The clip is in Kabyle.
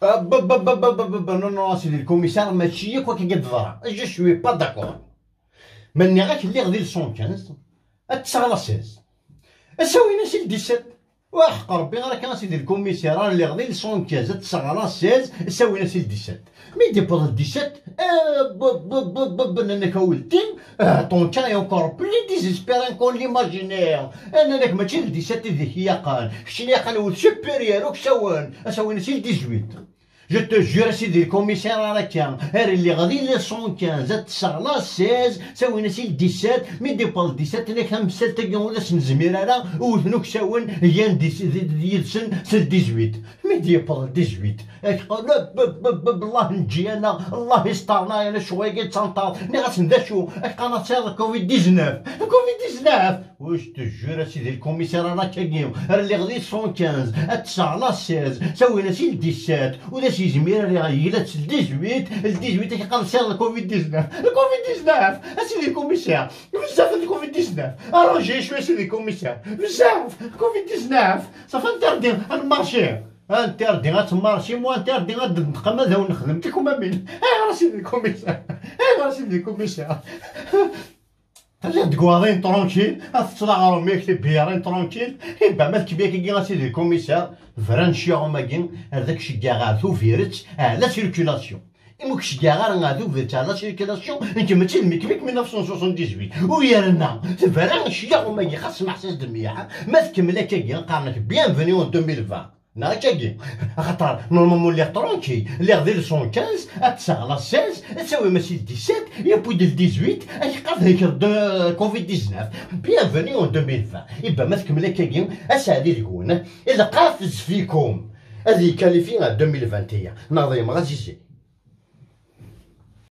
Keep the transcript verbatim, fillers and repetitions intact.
Ah, ba, ba, ba, ba, ba, ba, ba, non, non, a sidi lkumisaṛ, mačči akk akka i d-teḍra. Je suis pas d'accord. Ma nniɣ-ak lliɣ di le cent quinze, ad ṭṭseɣ la seize. Ad s-awin-as i le dix-sept. Waḥeq Ṛebbi, ara kan a sidi lkumisaṛ, lliɣ di le cent quinze, ad ṭṭseɣ la seize, ad s-awin-as i le dix-sept. Mi d-yewweḍ le dix-sept, eh, ba, ba, ba, ba, ba, nnan-ak a weldi, ah, ton cas est encore plus désespérant qu'on l'imaginait. Eh, nnan-ak mačči le dix-sept i d ak-ilaqen, kečč ilaqen wet supérieur uksawen, ad s-awin-as i le dix-huit. Je te jure, a sidi lkumisaṛ, ara akka, ar lliɣ di le cent quinze, ad ṭṭseɣ la seize, ad s-awin-as i le dix-sept, mi d-yewweḍ le dix-sept, nnan-ak tamsalt-agi ur as-nezmir ara, wten uksawen, gan dis-, di-, di-, yid-sen s le dix-huit. Mi d-yewweḍ le dix-huit, ak-, la, b-, b-, b-, Allah neǧǧi-aneɣ, Allah isṭerna-aneɣ, ccɣel-agi d tanṭaḍ. Nniɣ-asen d acu? Ak-qqaren tesɛiḍ covid dix-neuf. Covid dix-neuf! Oui, je te jure, a sidi lkumisaṛ, ara akkagi, ar lliɣ di cent quinze, ad ṭṭseɣ la seize, ad s-awin-as i le dix-sept, ur as-yezmir ara, yegla-tt le dix-huit, le dix-huit, ak-qqaren tesɛiḍ covid dix-neuf. Covid dix-neuf! A sidi lkumisaṛ, bezzaf n covid dix-neuf! Arrange-iyi cwiya a sidi lkumisaṛ! Bezzaf! Covid dix-neuf! Safi interdit ad nmarci! Interdit ad tmarcim, u interdit ad d-neqqim ad awen-nexdem tikwmamin. Ayɣer a sidi lkumisaṛ? Ayɣer a sidi lkumisaṛ? Telliḍ deg uɛḍin tranquille, ad tetteḍ aɣrum-ik, tibiyaṛin tranquille. Iba ma tkemmel akkagi a sidi lkumisaṛ, bran ccyaɣum-agi, ar d ak-ceggeɣ ɣer Tubiret, ɛla circulation. Imi ur k-ceggeɣ ara ɣer Tubiret ɛla circulation, nekk mačči d Mikmik mille neuf cent soixante-dix-huit. U yerna, tebra ccyaɣum-agi, xas smeḥs-as-d mliḥ, ma tkemmel akkagi, qqaren-ak bienvenue en deux mille vingt. Neɣ akkagi, axaṭer normalement lliɣ tranquille, lliɣ di le cent quinze, ad ṭṭseɣ la seize, ad s-awin-as i le dix-sept, yewwi-d le dix-huit, ak-qqaren-ak de covid dix-neuf. Bienvenue en deux mille vingt. Iba ma tkemmel akkagi, a sseɛd deg-wen, ilqaf zfikum ad yekalifi ɣer deux mille vingt et un, neɣ d yemɣazizi.